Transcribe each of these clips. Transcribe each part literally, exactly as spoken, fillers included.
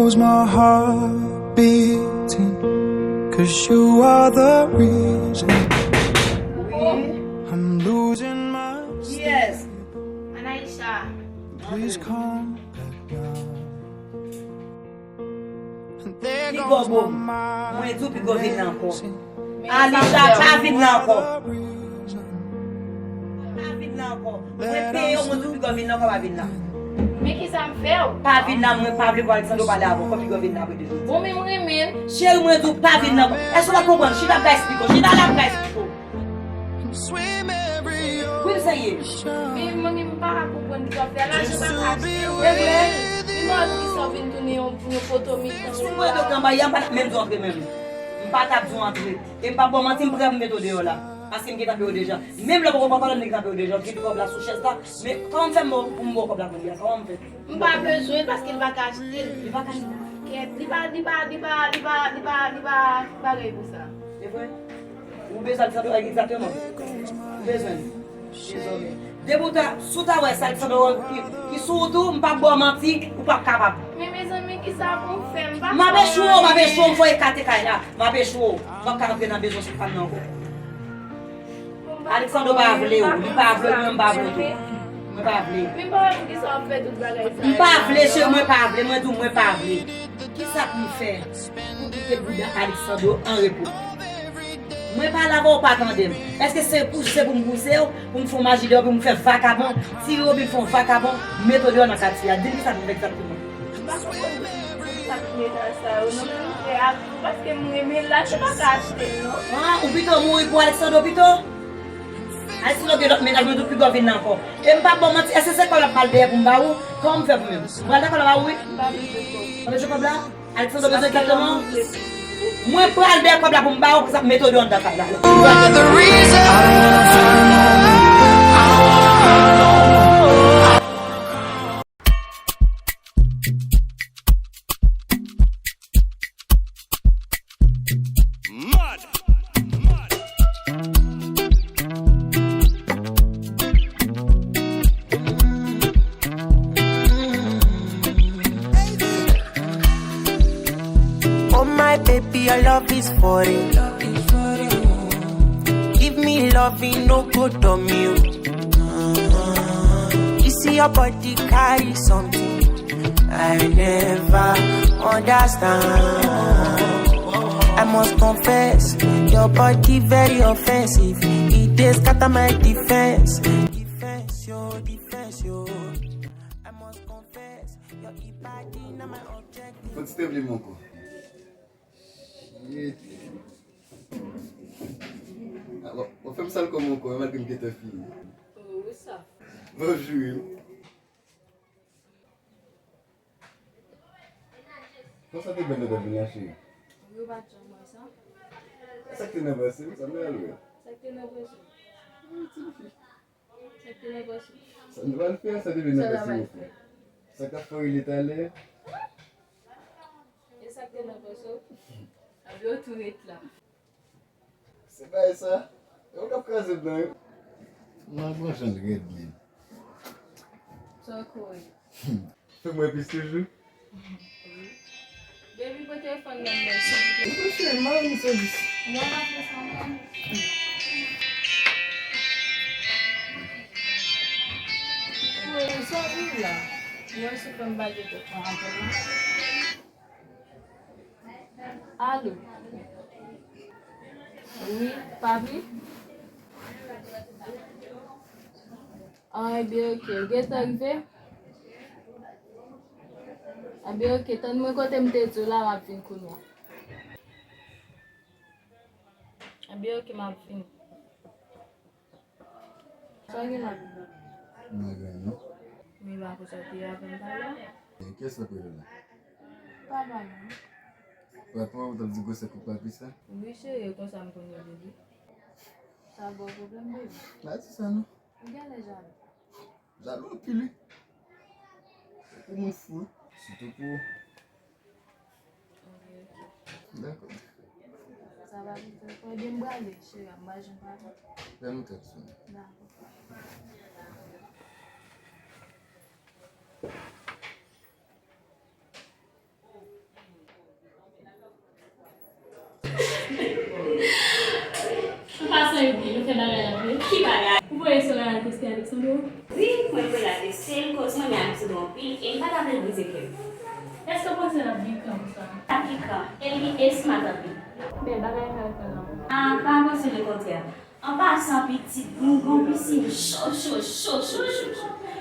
Knows my heart beating, 'cause you are the reason I'm losing my Yes. Anaisha. Please come back now. Pigo, boo. Mwen di w Pigo vin la ankò. Alisha, pa vin la ankò. Pa vin la ankò. Mwen peye w, mwen di w Pigo vin la ankò, pa vin la. Men kisa m fè w? Pa vin la, mwen pa vle pou Alexandro pale avè w, fò Pigo vin la apre de jou. Bon, men mwen renmen l. Cheri, mwen di w pa vin la ankò. Èske w pa konprann? Chita, m ka esplike w. Chita la, m ka esplike w. Wi, m serye. Men mwen menm m pa ka konprann ki w ap fè la, jan w pa ka achte l. E vre? Men mwen di sa w vin tounen yon, yon poto mitan. Si mwen te anba, m pa t ap menm di w antre menm. M pa t ap di w antre. E m p ap ba w manti, m prè pou m mete w deyò la. Paske m gentan peye w deja. Menm lè w poko pran pale, m gentan peye w deja. W kite kòb la sou chèz la. Men kòman m fè m ba w pou m ba w kòb la kounye a? Kòman m fè? M pa bezwen l paske l pa ka achte l. Li pa ka achte l? Kèt, li pa, li pa, li pa, li pa, li pa, li pa bagay pou sa. E vre? Ou bezwen Alexandro egzakteman? Ou bezwen li? Dezòmè. Depi w ta, si w ta wè sa Alexandro ki, ki sou ou tou, m p ap ba w manti, ou p ap kapab. Men mezanmi, kisa pou m fè? M pa fè anyen. M ap echwe w, m ap echwe w, m fò ekate kay la. M ap echwe w. M p ap ka rantre nan bezwen sa fanm nan ankò. Alexandro pa vle w, li pa vle w, mwen m pa vle w tou. Mwen pa vle. Men pa wè poukisa w ap fè tout bagay sa yo. M pa vle, cheri, mwen pa vle, mwen di w mwen pa vle. Kisa pou m fè pou kite bouda Alexandro an repo? Mwen pale avè w, w pa tande m. Èske se pou, se pou m pouse w, pou m fè yon maji de w, pou m fè vakabon, tire w, oubyen fè yon vakabon, mete w deyò nan katye a? Di m kisa pou m fè egzakteman. M pa konprann tout sa k mete sa yo, non, men m prè ak ou, paske m renmen l la, se pa ka achte l, non. Ah, ou pito mouri pou Alexandro pito? Alexandro gen lòt mennaj, mwen di w Pigo vin la ankò. E m p ap ba w manti, èske se kòb la m pral dèyè pou m ba ou? Kòman m fè pou menm? M pral dèyè kòb la ba ou, wi. M pa bezwen kòb. Pa bezwen kòb la? Alexandro bezwen egzakteman? Mwen pral dèyè kòb la pou m ba ou, pou sa m mete w deyò anndan kay la. You are the reason. Mad. Oh my baby, your love is foreign. Give me loving, no go dumb you. You see your body carry something I never understand. I must confess, your body very offensive. It dey scatter my defense. Defense, yo, defense, yo. I must confess, your body na my objective. Fò ti te vle mon kò. Shit. Ah, w ap fè m sal kò m ankò, malgre m gentan fini. Oh, what's up? Bonjou. Konsa te bèl lè w t ap vin la, cheri? Wi, ou pa t janm wè sa? Sa k te nan panse w, sa m te al wè? Sa k te nan panse w? Wi, ti fi. Sa k te nan panse w? Sa nou pral fè, sa te vin nan panse w, mon frè? Sa k ap fè w rele talè? E sa k te nan panse w? Anben w tou ret la. Se bagay sa. E ou k ap kraze m nan, wi. Mwen ap pran jan l rèd, men. Sa w kouri? Fè mwen plis toujou. Baby, pran telefòn nan mwen, silvouplè. Mwen cheri, m pa renmen sèvis. Mwen pa fè sa, mwen. Wi, sa w di la? Mwen sou fè m pa gen tèt nan apèl la. Alo. Wi, papi? Ah, ebyen, oke. Ou gentan rive? Ebyen, oke. Tann mwen kote m te di w la, m ap vin kounye a. Ebyen, oke, m ap vin. Sa w gen la? Mwen gen, non. Men pa konsa w te ye avè m talè a. E kiyès k ap rele la? Papa m. Papa w, ou t ap di gwosè kòk papi sa? Wi, cheri, e konsa m konn rele li. Sa ba w pwoblèm, baby? Pa di sa, non. Ou genlè jalou. Jalou anpil, wi. Ou moun fou, wi. Sitou pou ou. Dakò. Sa va vin fè kò. Ebyen, m prale, cheri, m pa janm pale. Fè nou tèt sou nou. Dakò. Dakò. Epi, nou fè bagay la vre. Ki bagay? Ou voye Soraya al teste Alexandro? Wi, mwen voye l al teste l, koz mwen renmen Alexandro anpil, e m pa ta vle l brize kè m. Èske w panse l ap gen kan pou sa? L ap gen kan, e li e smart anpil. Men, bagay sa yo fè lanmou. Ah, pa panse lekontrè. An pasan, pitit, nou gen yon pisin cho, cho, cho.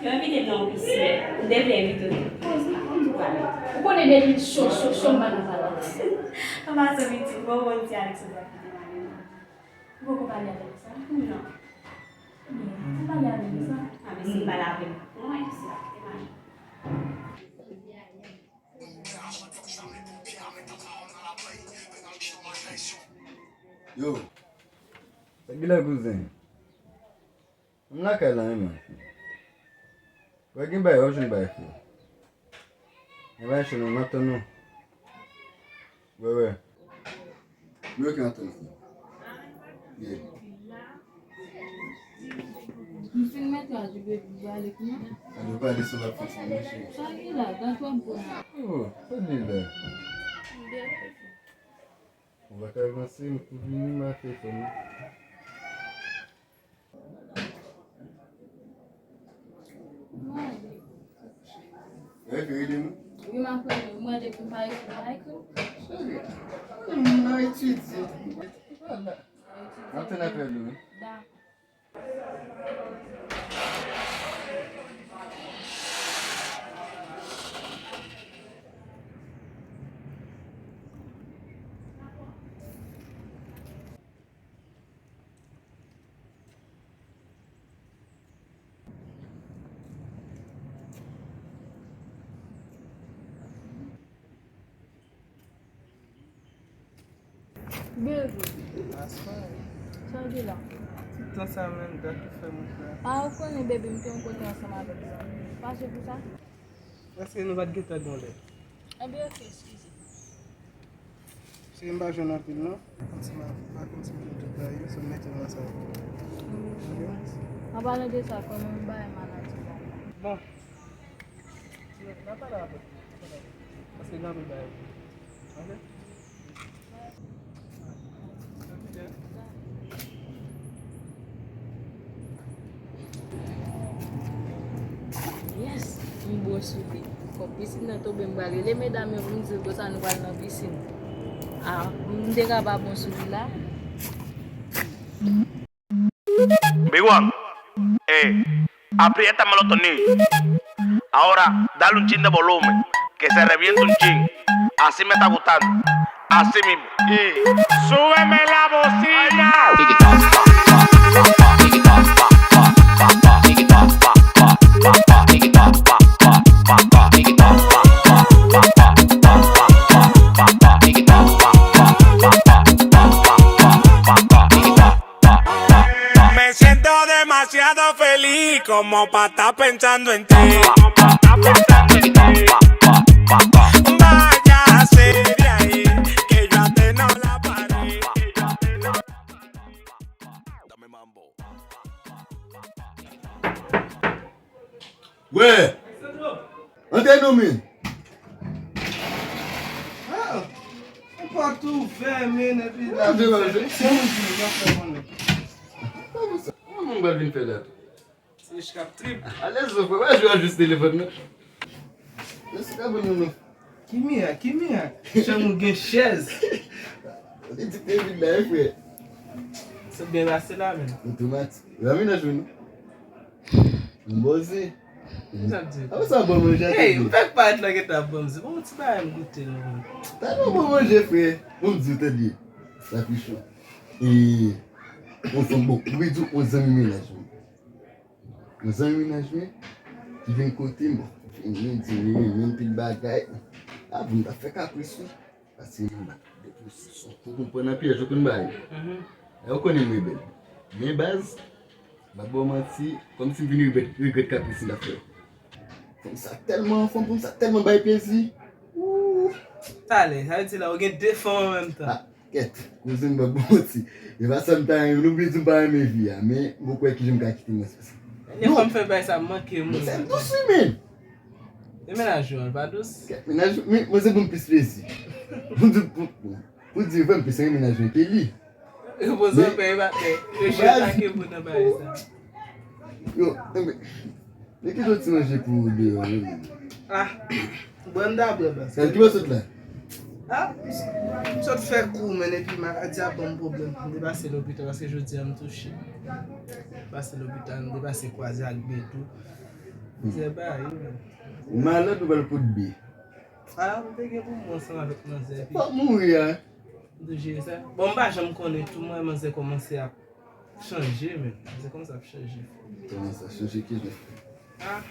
Yo envite m nan yon pisin. M te vle envite w tou. Koz, m pa konn di w pale. Ou konnen depi l cho, cho, cho, m pa nan pale. An pasan, pitit, bon, bon, ti Alexandro ap kite mari m. Ou poko pale avè l sa? Non. Ebyen, ou pale avè l sa? A, men si m pale avè l, mwen, si l ap kite mari m. Yo, sa ki la kouzen? M lakay la, wi, man. Wè, gen bagay, w ap jwenn bagay, frè. Gen bagay cho, non, m ap tann ou. Wè, wè. Wi, ok, m ap tann ou. Yeah. M fin mete a di baby, m prale kounya. A, nou prale sou la fòs, mwen, cheri. Sa ki la, gad w ap bon. Oh, sa li la? Ou pa ka avanse, m tou vini, m a fè fò, non. Mwen, wi, m ap rele w. Mwen depi m pa ekri, m pa ekri. Cheri, mwen nan etidye. Vwala. M ap tann apèl ou, wi. Dakò. Baby. Aswè. Sa w di la? Ti tan sa menm, dat ou fè mwen fè. A, ou konnen, baby, m te yon kote ansanm avèk zanmi m. Pase pou sa? Èske nou pa t gentan gen yon lè? Ebyen, ok, eskize. Cheri, m pa jwenn anpil, non. Kòmsi m a, pa kòmsi m jwenn tout bagay yo, so m mete nan sa. An palan de sa, kòman bagay maladi la? Bon. N a pale apre. Paske gen anpil bagay. Ok? Yes, m bon sou li. Kòm pisin nan tonbe, m pral rele medam yo pou m di yo konsa nou pral nan pisin. Ah, m te ka pa bon sou li la. Big One, eh, aprieta me lo tonillos. Ahora dale un chin de volumen, que se reviente un chin. Así me está gustando. Así mismo. Y súbeme la bocina. Me siento demasiado feliz como pa estar pensando en ti. Váyase de ahí, que yo a usted no la paré. Dame mambo. Wè! Antre non men! Ah! Yon pòt ouvè men epi la vin fè. Kòman moun pral vin fè la tou? Se ch k ap trip. Alèz non frè, pa jwe a jis telefòn nan. Mesye ka ban nou non. Ki mirak, ki mirak? Chanm ou gen chèz. Ou te di te vin la wi frè. Sa byen pase la menm. Otomatik. Ou la menaj ou non. M boze. Sa di. Apre sa bon manje a. Hey, ou fèk parèt la gentan ap bon manje. Bon ti bagay m goute non. Talè bon manje frè. Bon m di w tande. Sa pi cho. E yon fanm bon, m vle di w yon zanmi menaj mwen. Yon zanmi menaj mwen ki vin kote m, bon, vin di m li renmen m pil bagay. Avan m t ap fè kapris wi. Paske m bat depresyon. Ou konprann nan pyèj ou konn bay. Lè ou konnen m rebèl. Men baz, m ap ba w manti, kòmsi m vin regrèt, regrèt kapris m t ap fè. Fanm sa tèlman anfòm, fanm sa tèlman bay plezi. Ooh. Talè, sa vle di la ou gen de fanm an menm tan. Ah, kèt, kouzen m p ap ba w manti. E pa sa m ta renmen, nou vle di m pa renmen vi a, men m poko wè kijan m ka kite m respè sa. Lè fanm fè bagay sa manke moun. Sèl dous wi men. E menaj ou an, l pa dous? Kèt, menaj, men, mwen se pou m plis plezi. Pou di, pou, pou, pou di vre, m plis renmen menaj mwen ke li. Repoze anpè, e pa tè. Yo chita ke pou nan bagay sa. Yo, enben, men ki jan ti manje pou ou deyò, wi. Ah, bwè m ta bwè, baz. Ki bò sot la? Ah, m sot fè kou, men epi maladi a ban m pwoblèm. M te pase lopital, paske jodi a m touche. M pase lopital, m te pase kwaze ak Beto. Se pa, wi, men. Ou malad ou pral kout bi? Ah, m te gen pou mwen ansanm avèk manzè, epi. Pap mouri a. M te jere sa. Bon, m pa janm konnen tou, mwen, manzè kòmanse ap chanje, men. Manzè kòmanse ap chanje. Kòman sa? Chanje ki jan? Ah,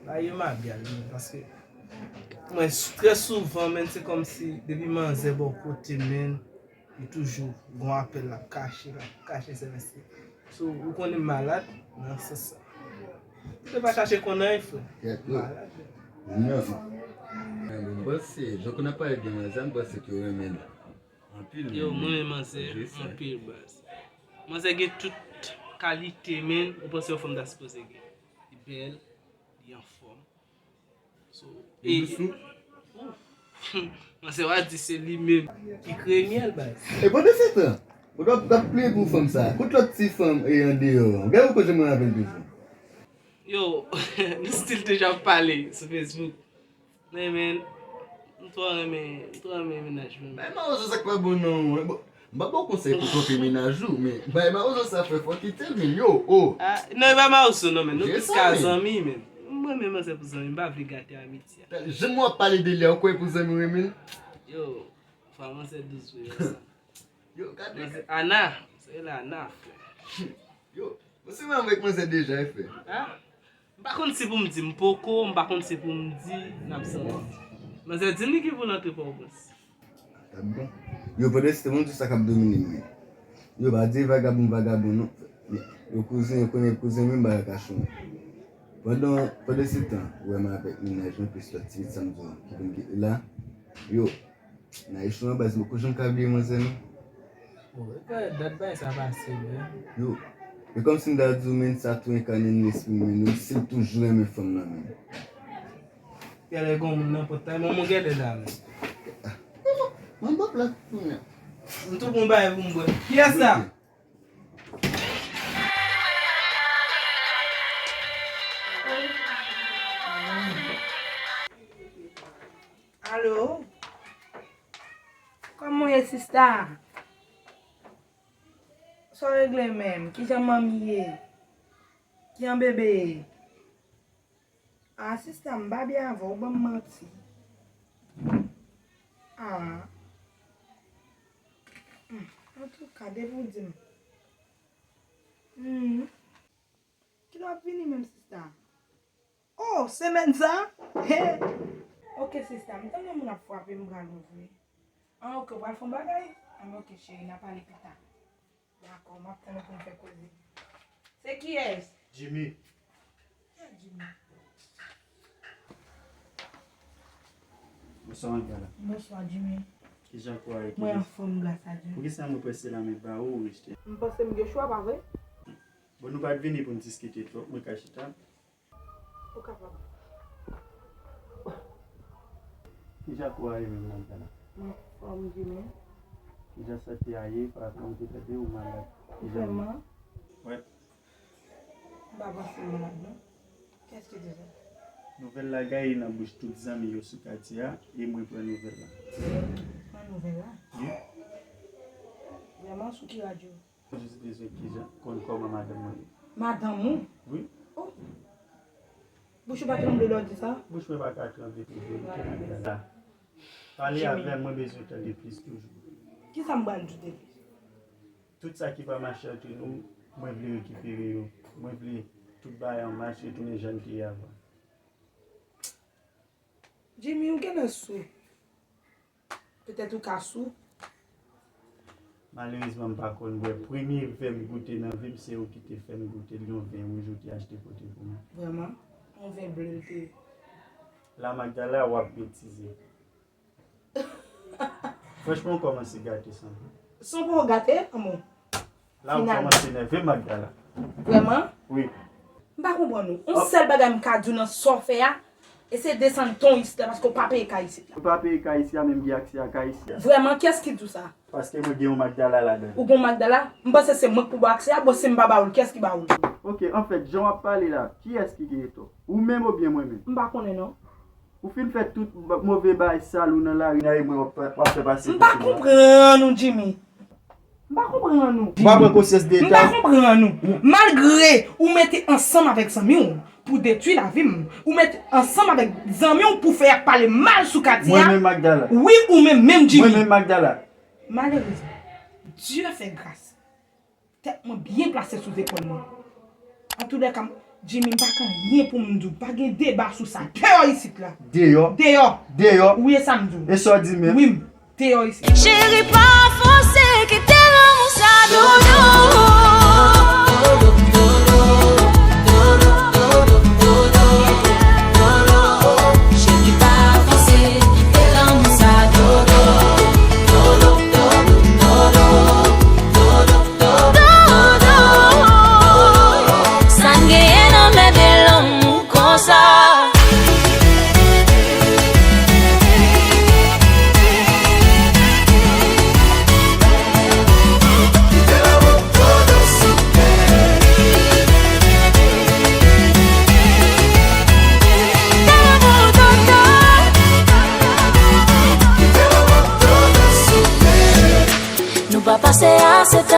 la, yo mabyal, men, paske mwen, trè souvan, men, se kòmsi, depi manzè bò kote, men, li toujou gon apèl, l ap kache, l ap kache sèvis li. So, ou konnen m malad, nan sans sa. Ou te pa chache konn anyen, frè. Kèt, yo. Malad. Non. M panse, jan w konn ap pale de manzè, m panse ke w renmen l anpil. Yo, mwen renmen manzè anpil, baz. Manzè gen tout kalite, men, ou panse yon fanm ta sipoze gen. Li bèl, li anfòm. So, e, ouf. Manzè, w a di se li menm ki kreye myèl, baz. E pandan se tan, ou t ap, t ap plenyen pou fanm sa. Kot lòt ti fanm e andeyò an? Gade ou kote mwen avè l toujou. Yo, nou still deja ap pale sou Facebook. Men, men, m twò renmen, m twò renmen mennaj mwen. Bay mawozo sa k pa bon non. Bon, m pa ba w konsèy pou twonpe mennaj ou, men bay mawozo sa frè, fò w kite l, men yo, oh. Ah, non, e pa mawozo non, men nou plis ka zanmi, men. M renmen manzè pou zanmi, m pa vle gate amitye a. Jan w ap pale de li a, ou kwè pou zanmi w renmen l? Yo, fwa manzè douz vre, yo, sa. Yo, gade. Manzè Ana, se rele Ana, frè. Yo, ou se manm avèk manzè deja, wi, frè. Ah? M pa konn si pou m di m poko, m pa konn si pou m di n ap santi. Manzè di m li gen pou l antre Pòtoprens. Yo, pandan se tan, moun di sa k ap domine m, wi. Yo, pa di vagabon, vagabon, non. Yo, kouzen, yo konnen kouzen, menm bagay kachon. Pandan, pandan se tan, ou wè m avèk mennaj mwen, plis lòt ti pitit sa m di w, ki vin kite la. Yo, Naychon an baz, m poko janm ka bliye manzè non. Bon, e pa dat bagay sa pase, men. Yo, e kòmsi m ta di w, men sa tou enkane nan lespri m, men nou, si l toujou renmen fanm nan, men. Genlè gon moun nan pòt la, men moun genlè la, men. Mwen pap la kounye a. M tou pran bagay pou m bwè. Kiyès sa? Alo? Kòman w ye, sista? Sa w regle menm? Kijan manmi ye? Kijan bebe ye? Ah, sista, m pa byen avè w, ou ban m manti. Ah. Hmm, antouka, depi w di m. Hmm. Kilè w ap vini menm, sista? Oh, semèn sa? He! Ok, sista, m tande moun ap frape, m pral ouvri. Ah, ok, ou pral fè yon bagay? Ah, ok, cheri, n a pale pita. Dakò, m ap tann ou pou n fè koze. Se kiyès? Jimmy. Ah, Jimmy. Bonswa, Manuela. Bonswa, Jimmy. Kijan kò a ye? Mwen anfòm, gras a Dye. Poukisa mwen prese la men ba ou, ou rejte? M panse m gen chwa, pa vre? Bon, nou pa t vini pou n diskite twòp, mwen ka chita. Ou kapab. Kijan kò a ye menm, Manuela? M anfòm, Jimmy. Kijan sante a ye? Paske m te tande ou malad. Kijan ou ye? Vrèman? Wi. M pa panse m malad, non. Kiyès ki di sa? Nouvèl la gaye nan bouch tout zanmi yo sou katye a, e mwen pran nouvèl la. Pran nouvèl la? Wi. Vrèman, sou ki radyo? Jis bezwen kijan, konn kòman madanm mwen ye. Madanm ou? Wi. Oh. Bouch ou pa tranble lè w di sa? Bouch mwen pa ka tranble pou verite, Manuela. Pale avè m, mwen bezwen tande plis toujou. Kisa m pral di w de plis? Tout sa ki pa mache ant nou, mwen vle rekipere yo. Mwen vle tout bagay an mach, retounen jan l te ye avan. Jimmy, ou genlè sou. Petèt ou ka sou. Malerezman, m pa konn bwè. Premye vè m goute nan vi m, se ou ki te fè m goute l, yon vè wouj ou te achte pote pou mwen. Vrèman? Yon vè ble l te ye. La, Magdala, w ap betize. Franchman, ou kòmanse gate san. San pou w gate, anmò. La, ou kòmanse nève, Magdala. Vrèman? Wi. M pa konprann ou. Yon sèl bagay m ka di w nan sa w fè a, Eseye desann ton isit la, paske w pa peye kay isit la. Ou pa peye kay isi a, men m gen aksè a kay isi a. Vrèman, kiyès ki di w sa? Paske mwen gen yon Magdala ladan. Ou gen yon Magdala? M panse se mwen k pou ba w aksè a, bon, si m pa ba w l, kiyès ki ba w l? Ok, anfèt, jan w ap pale la, kiyès ki gen tò? Ou menm oubyen mwen menm? M pa konnen non. Ou fin fè tout move bagay sal ou nan lari la e mwen w ap fè pase pou sila. M pa konprann ou, Jimmy. M pa konprann ou. Ou pa pran konsyans de eta. M pa konprann ou. Malgre ou mete ansanm avèk zanmi w pou detwi lavi m, ou mete ansanm avèk zanmi w pou fè y ap pale mal sou katye a. Mwen menm Magdala. Wi, ou menm, menm Jimmy. Mwen menm Magdala. Malerezman, Dye fè gras. Tèt mwen byen plase sou zepòl mwen. Antoulèka, Jimmy, m pa gen anyen pou m di w. Pa gen deba sou sa. Deyò isit la. Deyò? Deyò. Deyò? Wi, e sa m di w. E sa w di menm? Wi, m deyò isit. Cheri, pa fòse, kite lanmou sa dodo. Cheri, pa fòse, kite lanmou sa dodo. Dodo, dodo, dodo. Dodo, sa n genyen nan mèt de lanmou konsa. Nou pa pase a sèt